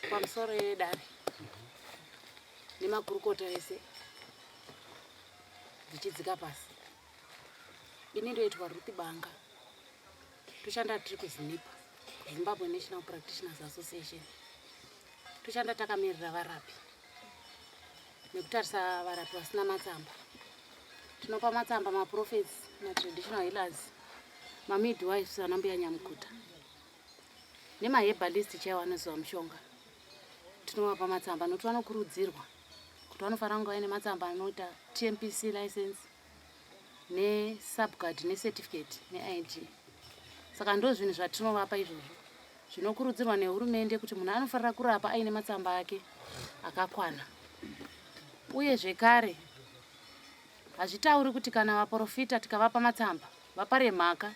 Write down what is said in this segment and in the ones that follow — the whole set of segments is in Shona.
Pamusoro yedare nemakurukota ese dzichidzika pasi. Ini ndoitwa Ruth Banga. Toshanda tiri kuZINIPA, Zimbabwe National Practitioners Association. Toshanda takamirira varapi nekutarisa varapi vasina matsamba. Tinopa matsamba maprophets, matraditional healers, mamidwives ana mbuya nyamukuta nemaherbalist chaiwo anoziva mushonga. Tinovapa matsamba nokuti vanokurudzirwa kuti vanofanira kunge vaine matsamba anoita TMPC license nesubcard necertificate neid. Saka ndo zvinhu zvatinovapa izvozvo zvinokurudzirwa nehurumende kuti munhu anofanira kurapa aine matsamba ake akakwana. Uye zvekare hazvitauri kuti kana vaporofita tikavapa matsamba vapare mhaka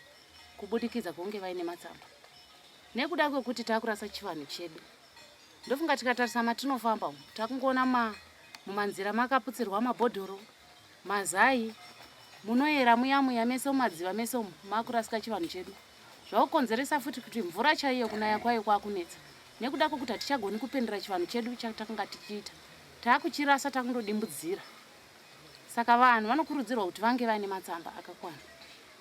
kubudikidza kwekunge vaine matsamba nekuda kwekuti takurasa chivanhu chedu. Ndofunga tikatarisa matinofamba umu takungoona mumanzira makaputsirwa mabhodhoro, mazai, munoyera muya muya mese mumadziva mese umu makurasika chivanhu chedu. Zvakukonzeresa futi kuti mvura chaiyo kunaya kwayo kwakunetsa nekuda kwekuti hatichagoni kupendera chivanhu chedu chatakanga tichiita, takuchirasa takundodimbudzira. Saka vanhu vanokurudzirwa kuti vange vaine matsamba akakwana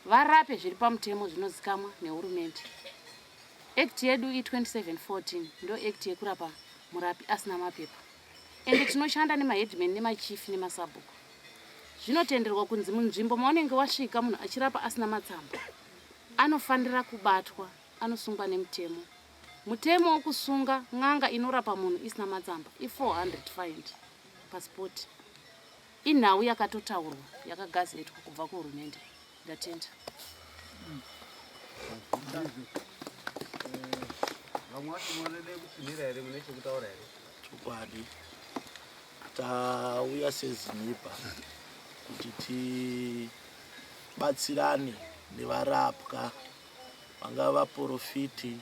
varape zviri pamutemo zvinozikamwa nehurumende. Act yedu i2714 ndo act yekurapa murapi asina mapepa ende tinoshanda nemaheadman nemachief nemasabhuku. Zvinotenderwa kunzi munzvimbo maunenge wasvika munhu achirapa asina matsamba anofanira kubatwa, anosungwa nemutemo. Mutemo wokusunga n'anga inorapa munhu isina matsamba i400 fine pasipoti. Inhau yakatotaurwa yakagazetwa kubva kuhurumende. Ndatenda. Vamwe vacho munode kutsinhira here, mune chekutaura here? Chokwadi tauya seZINIPA kuti tibatsirane nevarapwa vangave vaporofiti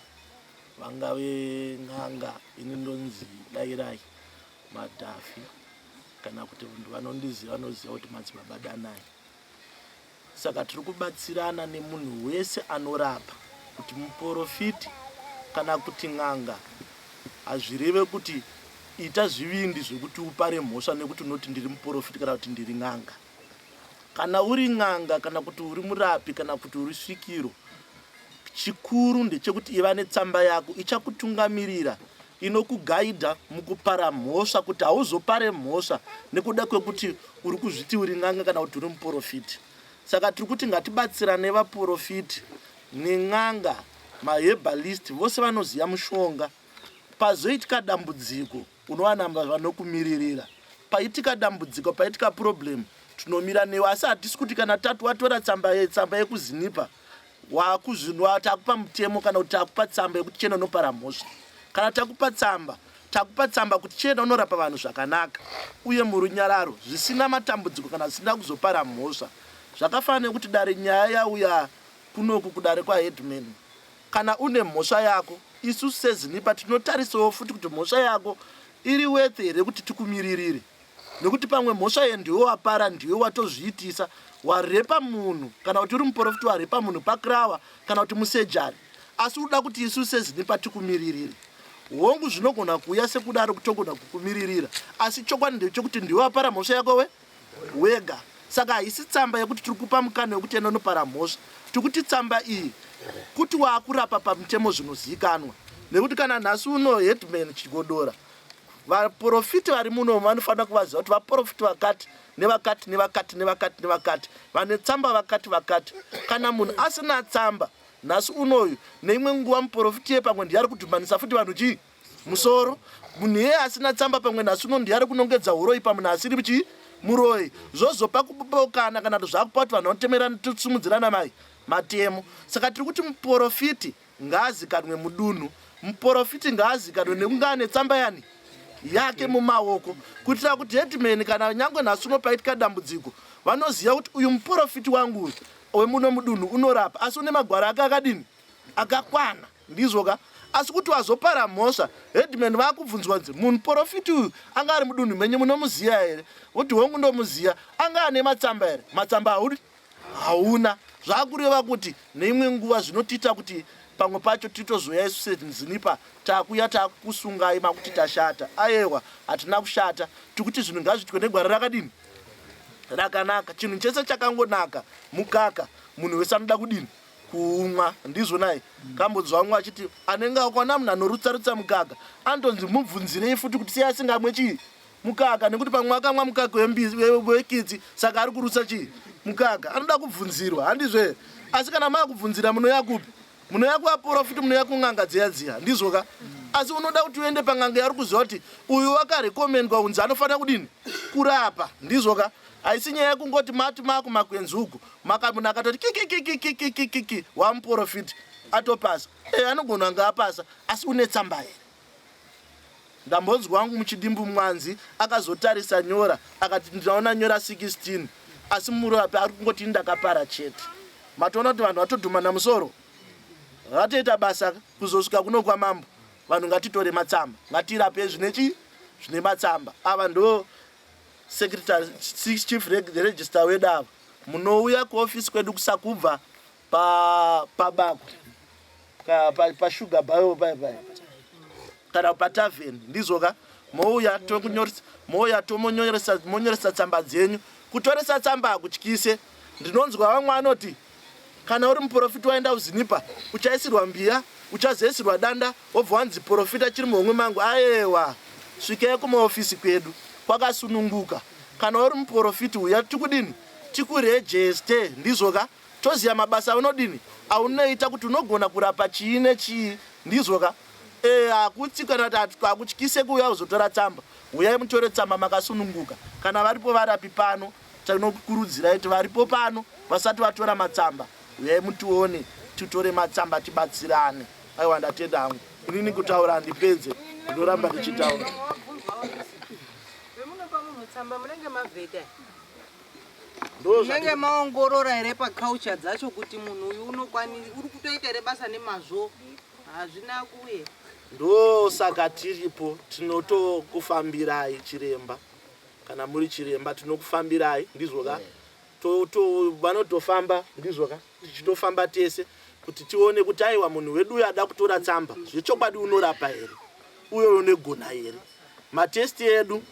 vangave n'anga. Ini ndonzi Dairai Madhafi kana kuti vanondiziva vanoziva kuti Madzibaba Danai. Saka tiri kubatsirana nemunhu wese anorapa kuti muporofiti kana kuti n'anga hazvireve kuti ita zvivindi zvekuti upare mhosva nekuti unoti ndiri muporofiti kana kuti ndiri n'anga. Kana uri n'anga kana kuti uri murapi kana kuti uri svikiro, chikuru ndechekuti iva netsamba yako ichakutungamirira inokugaidha mukupara mhosva kuti hauzopare mhosva nekuda kwekuti uri kuzviti uri n'anga kana kuti uri muporofiti. Saka tiri kuti ngatibatsirane vaporofiti nen'anga, maherbalist, vose vanoziva mushonga. Pazoitika dambudziko unowana vanokumiririra. Paitika dambudziko, paitika problem, tinomira newe. Asi hatisi kuti kana tati watora tsamba tsamba yekuZINIPA wakuzvinwa takupa mutemo kana kuti takupa tsamba yekuti chienda unopara mhosva. Kana takupa tsamba, takupa tsamba kuti chienda unorapa vanhu zvakanaka uye murunyararo zvisina matambudziko kana zvisina kuzopara mhosva. Zvakafanana nekuti dare nyaya yauya kunoku kudare kwaheadman. Kana une mhosva yako, isu seZINIPA tinotarisawo futi kuti mhosva yako iri worth here kuti tikumiririre. Nekuti pamwe mhosva ye ndiwe wapara, ndiwe watozviitisa, warepa munhu, kana kuti uri muporofiti warepa munhu pakrawa kana kuti musejari, asi uda kuti isu seZINIPA tikumiririre. Hongu zvinogona kuuya sekudaro kutogona kukumiririra, asi chokwadi ndechekuti ndiwe wapara mhosva yako we wega. Saka haisi tsamba yekuti tiri kupa mukana wekuti enda unopara mhosva. Tiri kuti tsamba iyi kuti waakurapa pamutemo zvinozivikanwa. Nekuti kana nhasi uno headman Chigodora, vaporofiti vari muno vanofanira kuvaziva kuti vaporofiti vakati nevakati nevakati nevakati nevakati vane tsamba vakati vakati. Kana munhu asina tsamba nhasi unoyu, neimwe nguva muporofiti iye pamwe ndiye ari kudhumanisa futi vanhu chii musoro. Munhu iye asina tsamba pamwe nhasi uno ndiye ari kunongedza huroyi pamunhu asiri chii muroyi, zvozopa kubokana kana kuti zvakupa kuti vanhu vanotemerana tosumudzirana mai matemo. Saka tiri kuti muporofiti ngaazikanwe mudunhu, muporofiti ngaazikanwe nekunge ane tsamba yani yake mumaoko, kuitira kuti headman kana nyangwe nhasi uno paitika dambudziko vanoziva kuti uyu muporofiti wangu uyu wemuno mudunhu unorapa, asi une magwaro ake akadini akakwana. Ndizvo ka? Asi kuti wazopara mhosva, headman vakubvunzwa kunzi muporofiti uyu anga ari mudunhu menyu munomuziva here? Voti hongu ndomuziva. Anga ane matsamba here? Matsamba haudi hauna. Zvakureva kuti neimwe nguva zvinotiita kuti Pamwe pacho titozoya isu seZINIPA takuya takusungai makuti tashata. Ayewa, hatina kushata. Tikuti zvinhu ngazviitwe negwara rakadini? Rakanaka. Chinhu chese chakangonaka mukaka, munhu wese anoda kudini? Kuumwa. Ndizvo nai? Kambonzwa vamwe vachiti anenge akwana munhu anorutsa-rutsa mukaka anotonzi mubvunzirei futi kuti sei asingamwe chii? Mukaka, nekuti pamwe akamwa mukaka wekitsi saka ari kurutsa chii? Mukaka. Anoda kubvunzirwa, handizvo here? Asi kana maakubvunzira munoya kupi? Munoya kuvaporofiti, munoya kun'anga dziya dziya, ndizvo ka? Asi unoda kuti uende pan'anga yauri kuziva kuti uyu wakarekomendwa kunzi anofanira kudini? Kurapa, ndizvo ka? Haisi nyaya yekungoti mati maakumakwenzi uku, munhu akatoti kikikikikikikiki wamuporofiti atopasa. E, anogona kunge apasa, asi une tsamba here? Ndambonzwa wangu muchidimbu mwanzi akazotarisa nyora akati ndinaona nyora 16 asi murapi ari kungoti ndakapara chete. Matoona kuti vanhu vatodhumana musoro vatoita basa kuzosvika kuno kwamambo. Vanhu ngatitore matsamba ngatirape zvine chii zvine matsamba. Ava ndo secretary chief register wedu ava. Munouya kuofisi kwedu kusakubva pabako pa pashuga bayo paya paya kana patavheni ndizvoka mouya tokunyoresa mouya tomonyoresa monyoresa tsamba dzenyu kutoresa tsamba hakutyise ndinonzwa vamwe anoti kana uri muprofita waenda kuzinipa uchaisirwa mbiya uchazoisirwa danda wobva wanzi profita chiri muhomwe mangu ayewa svikei kumaofisi kwedu kwakasununguka kana uri muprofiti uya tikudini tikurejeste ndizvoka Toziva mabasa aunodini aunoita kuti unogona kurapa chii nechii ndizvo ka e, hakutsi kana kuti hakutyise kuuya kuzotora tsamba. Huyai mutore tsamba makasununguka. Kana varipo varapi pano tinokurudzirai kuti varipo pano vasati vatora matsamba huyai mutione titore matsamba tibatsirane. Aiwa ndatenda hangu. Inini kutaura handipedze ndinoramba ndichitaura. Vemunopa munhu tsamba munenge mavheta. Munenge maongorora here paculture dzacho kuti munhu uyu unokwani uri kutoita here basa nemazvo? Hazvina kuye. Ndosaka tiripo tinotokufambirai chiremba kana muri chiremba tinokufambirai ndizvo ka vanotofamba ndizvo ka tichitofamba tese kuti tione kuti aiwa munhu wedu uyo ada kutora tsamba zvechokwadi unorapa here uyo unegona here matesti edu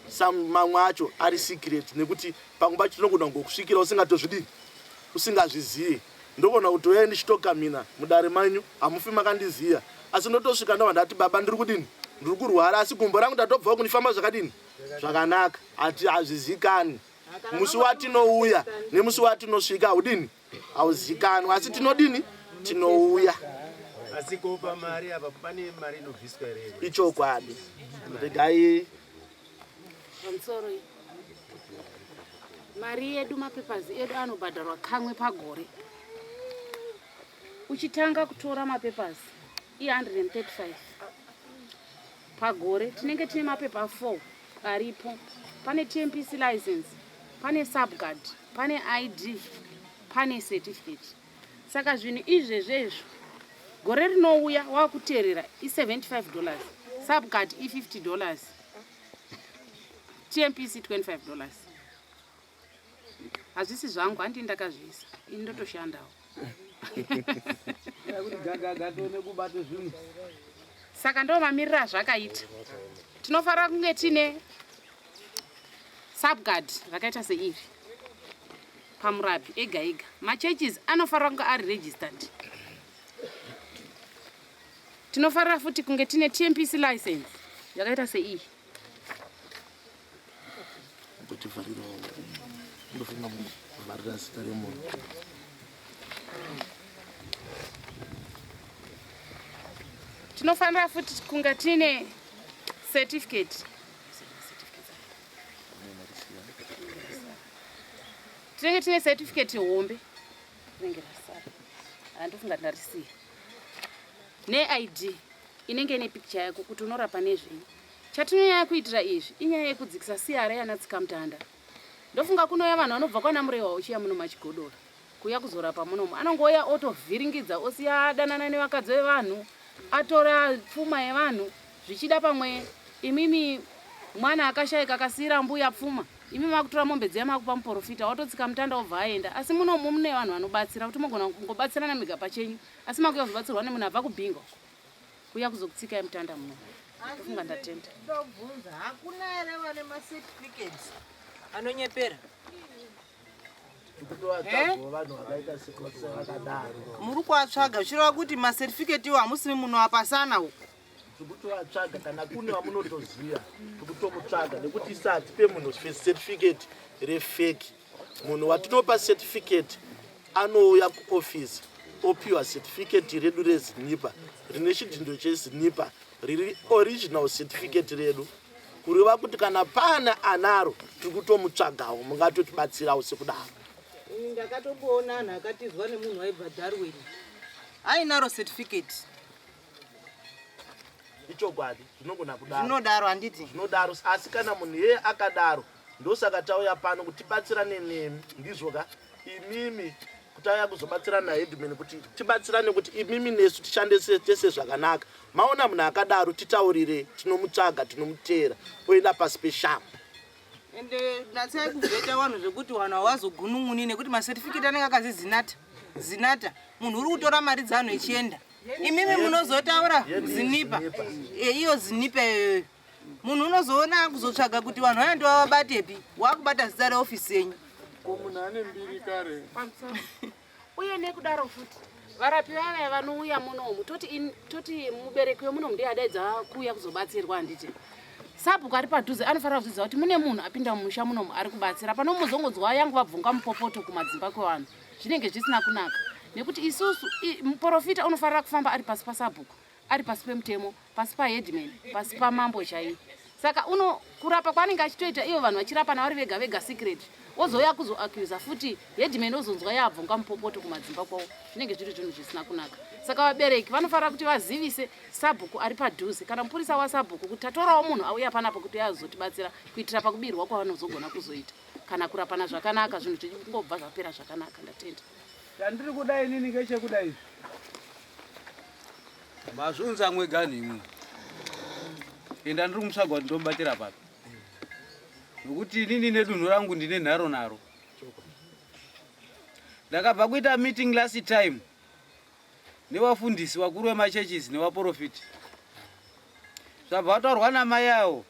mamwe acho ari secret nekuti pamwe pacho tinogona kungokusvikira usingatozvidii usingazvizive ndogona kutouya ndichitokamina mudare manyu hamufi makandiziva asi ndotosvika ndobva ndati baba ndiri kudini ndiri kurwara asi gumbo rangu ndatobvawo kundifamba zvakadini zvakanaka ati hazvizikani musi watinouya nemusi watinosvika haudini hauzikanwa asi tinodini tinouya asi ko pamari apa pane mari inobviswa here ichokwadi regai pamusoro iyi mari yedu mapapers edu anobhadharwa kamwe pagore uchitanga kutora mapapers i135 pagore tinenge tine mapepa 4 aripo pane TMPC license pane subguard pane ID pane certificate saka zvinhu izvezvezvo gore rinouya wakuteerera i75 dollars subguard i50 dollars TMPC 25 dollars hazvisi zvangu handi ndakazviisa ini ndotoshandawo saka ndo mamiriro azvakaita tinofanira kunge tine subguard rakaita seiri pamurapi ega ega machurches anofanira kunge ari registered tinofanira futi kunge tine TMPC license yakaita seiyi ndofunga kuvharira zita remunhu tinofanira futi kunge tine certificate tinenge tine certificate hombe rinenge rasara handifunga ndarisiya neid inenge ine picture yako kuti unorapa nezvei chatinonyanya kuitira izvi inyaya yekudzikisa CR yana tsikamutanda ndofunga kunouya vanhu vanobva kwana murewa uchiya muno machigodora kuuya kuzorapa munomu anongouya otovhiringidza osiya adanana nevakadzi vevanhu atora pfuma yevanhu zvichida pamwe imimi mwana akashaika akasiyira mbuya pfuma Imi makutora mombe dziya makupa muprofita, watotsika mutanda wobva aenda. Asi munomu mune vanhu vanobatsira kuti mogona kungobatsirana mega pachenyu, asi makuya kuzobatsirwa nemunhu abva kubhinga uko kuya kuzokutsikai mutanda muno. Ndofunga ndatenda. Ndobvunza, hakuna here vane macertificates anonyepera? Tikutovatsvagawo vanhu vakaita sevakadaro. Muri kuvatsvaga zvichireva kuti macertificate iwo hamusimi munoapasana uko. Tikutovatsvaga kana kune vamunotoziva tikutomutsvaga nekuti isu hatipe munhu certificate refeki. Munhu watinopa certificate anouya kuoffice opiwa certificate redu reZINIPA rine chidhindo cheZINIPA riri original certificate redu, kureva kuti kana pane anaro tiri kutomutsvagawo, mungatotibatsirawo sekudaro. Ini ndakatomboona anhu akatizwa nemunhu waibva Darwin ainaro certificate. Ichokwadi, zvinogona kudaro. Zvinodaro handiti? Zvinodaro, asi kana munhu iyeye akadaro, ndosaka tauya pano kuti tibatsirane nemi, ndizvo ka? Imimi kutauya kuzobatsirana naheadman kuti tibatsirane kuti imimi nesu tishande tese zvakanaka. Maona munhu akadaro titaurire, tinomutsvaga, tinomuteera oenda pasi peshamhu. Ende natsai kuvheta vanhu zvekuti vanhu havazogunun'uni nekuti macertificate anenge akazi zinata zinata, munhu uri kutora mari dzevanhu echienda. Imimi munozotaura zinipa iyo zinipa iyoyo, munhu unozoona kuzotsvaga kuti vanhu vaya ndovavabatepi, wakubata zita reofisi yenyu. Ko munhu ane mbiri kare. Uye nekudaro futi varapi vavaya vanouya munomu, toti mubereki wemunomu ndiye adaidza kuuya kuzobatsirwa, handiti? Sabhuku ari padhuze anofanira kuziva kuti mune munhu apinda mumusha munomu ari kubatsira. Pano muzongonzwa yangu vabvunga mupopoto kumadzimba kwevanhu, zvinenge zvisina kunaka nekuti isusu muprofita unofanira kufamba ari pasi pasabhuku, ari pasi pemutemo, pasi paheadman, pasi pamambo chaiye. Saka uno kurapa kwaanenge achitoita ivo vanhu vachirapana vari vega vega secret, wozouya kuzoaccusa futi headman, ozonzwa yabvunga mupopoto kumadzimba kwavo, zvinenge zviri zvinhu zvisina kunaka. Saka vabereki vanofanira kuti vazivise sabhuku ari padhuze kana mupurisa wasabhuku kuti tatorawo munhu auya panapo kuti azotibatsira, kuitira pakubirwa kwavanozogona kuzoita kana kurapana zvakanaka, zvinhu zvichingobva zvapera zvakanaka. Ndatenda. Chandiri kuda inini ngechekuda izvi. Mazviunza mwega imwe. Enda ndiri kumutsvaga kuti ndomubatira papi. Nokuti inini nedunhu rangu ndine nharo naro. Ndakabva kuita meeting last time nevafundisi vakuru vemachurches nevaprofiti. Zvabva vataurwa namai avo.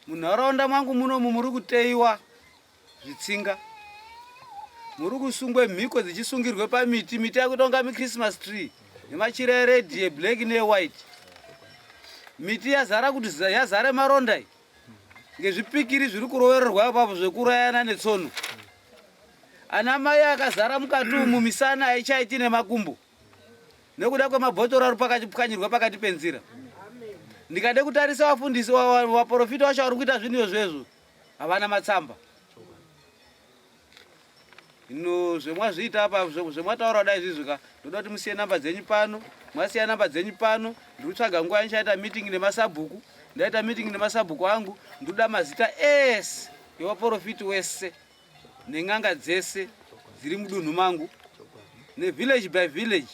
Munharaunda mwangu munomu muri kuteiwa zvitsinga, muri kusungwe mhiko dzichisungirwe pamiti, miti yakuita kunga michristmas tree nemachira ered, eblack newhite. Miti yazara kuti yazara maronda iyi ngezvipikiri zviri kurovererwa ipapo zvekurayana netsono. Ana mai akazara mukati umu, misana haichaiti nemakumbo nekuda kwemabhotoro ari pakachipwanyirwa pakati penzira. Ndikade kutarisa vafundisi, vaprofita vacho vari kuita zvinhu izvozvo havana matsamba. Ino zvemwazviita apa, zvemwataura kudai izvizvi ka, ndoda kuti musiye namba dzenyu pano. Mwasiya namba dzenyu pano, ndiri kutsvaga nguva yandichaita meeting nemasabhuku. Ndaita meeting nemasabhuku angu, ndoda mazita ese evaprofiti wese nen'anga dzese dziri mudunhu mangu nevillage by village.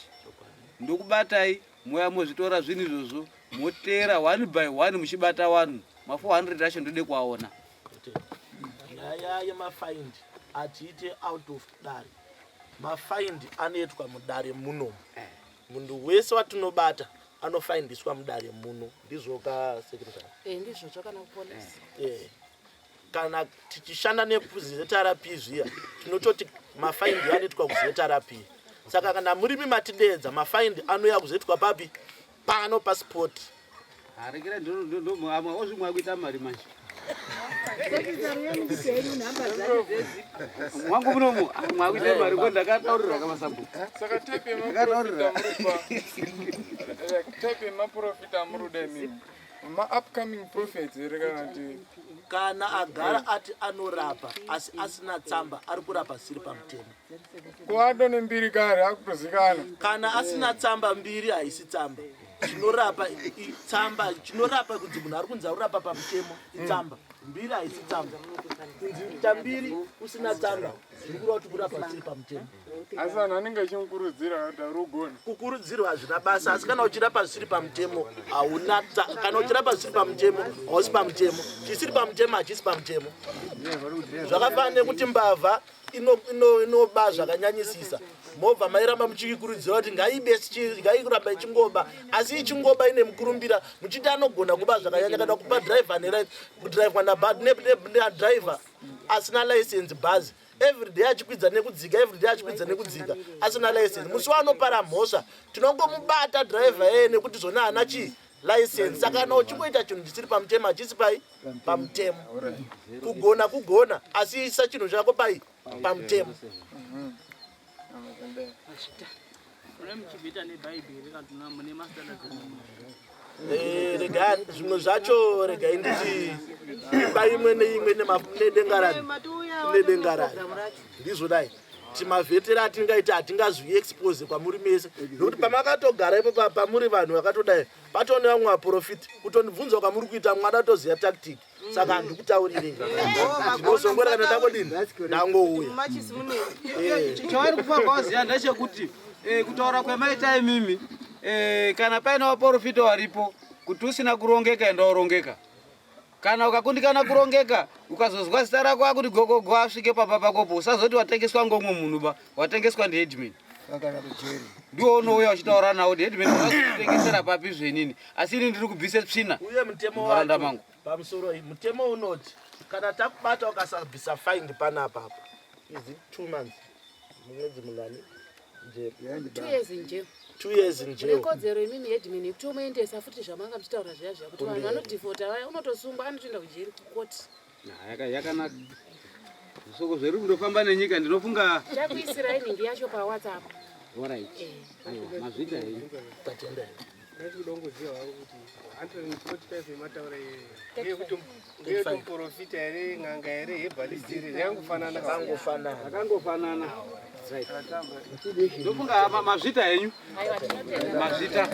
Ndokubatai moya mozvitora zvinhu izvozvo, moteera one by one muchibata vanhu ma400 acho, ndode kuaona. Nyaya yemafaindi atiite out of dare. Mafaindi anoitwa mudare munomu. Munhu wese watinobata anofaindiswa mudare muno, ndizvo ka, secretary? Ndizvo zvakana kupolisi. Kana tichishanda nekuZRP zviya, tinototi mafaindi anoitwa kuZRP. Saka kana murimi matidedza, mafaindi anouya kuzoitwa papi? Pano pasport. Harekera amwe ozvimwe akuita mari manje mwangu munomu mwakuita mari ko ndakataurirwa kamasabhuku. Saka type yemaprofita murupa, type yemaprofita muruda imimi, ma-upcoming prophets here kana kuti? Kana agara ati anorapa asi asina tsamba, ari kurapa zvisiri pamutemo. Kuado nembiri kare akutozikana. Kana asina tsamba, mbiri haisi tsamba. Chinorapa itsamba, chinorapa kunzi munhu ari kunzi arurapa pamutemo itsamba. Mbiri haisi tsamba. Kunzi tambiri usina tsamba zviri kureva kuti kurapa zvisiri pamutemo. Asi vanhu vanenge vachimukurudzira kuti ari kugona. Kukurudzirwa hazvina basa, asi kana uchirapa zvisiri pamutemo hauna, kana uchirapa zvisiri pamutemo hausi pamutemo. Chisiri pamutemo hachisi pamutemo. Zvakafanana nekuti mbavha inoba zvakanyanyisisa, mobva mairamba muchiikurudzira kuti ngaibe, ngairamba ichingoba, asi ichingoba ine mukurumbira, muchiti anogona kuba zvakanyanya. Kana kupa driver kudhiraivwa nadriver asina license bhazi everyday, achikwidza nekudzika everyday, achikwidza nekudzika asina license, musi waanopara mhosva tinongomubata driver iyeye nekuti zvona haana chii license. Saka kana uchingoita chinhu chisiri pamutemo hachisi pai pamutemo. Kugona kugona, asi isa chinhu chako pai pamutemo. Mune muchivhita nebhaibheri kana mune mastandards? Rega zvimwe zvacho, regai nditi imba imwe neimwe nedenga rayo, nedenga rayo. Ndizvo dai timavhetera atingaita hatingazviexpose kwamuri mese, nekuti pamakatogara ipo pamuri vanhu vakatodai patone vamwe vaprofiti kutondibvunza kwamuri kuita mwana toziva tactic, saka handikutaurirei, ndinozongora kana ndangodini ndangouya. Machisi mune Chavari kufanirwa kuziva ndechekuti kutaura kwemaita imimi, kana paine vaprofita varipo, kuti usina kurongeka enda urongeka. Kana ukakundikana kurongeka, ukazozwa zita rako akuti gogogo asvike pamba pakopo, usazoti watengeswa ngomwe munhu ba, watengeswa ndiheadman. Ndiwo unouya uchitaura nawo kuti headman wakazotengesera papi zvenini, asi ini ndiri kubvise tsvina Uye mutemo munharaunda wacho mangu. Pamusoro iyi mutemo unoti kana takubata ukasabvisa fine panapa apa, is it 2 months, mwedzi mungani jeri? 2 years in jail. 2 years in Mune jail. kodzero imimi headman yekuti umuendesa futi zvamanga muchitaura zviya zviya kuti vanhu Kumberi. vanodhifota vaya, unotosungwa, anotoenda kujeri, kukoti. Yakanaka soko zveri kundofamba nenyika, ndinofunga. Chakuisirai nhingi yacho paWhatsApp. Alright, aiwa, mazvita henyu. Tatenda. Ndachidongoziva hangu kuti 145 yemataura iyoyo ngeyekuti muprofita here, n'anga here, herbalist here, zvakangofanana. Akangofanana. Akangofanana. Ndofunga mazvita henyu. Aiwa, tinotenda. Mazvita.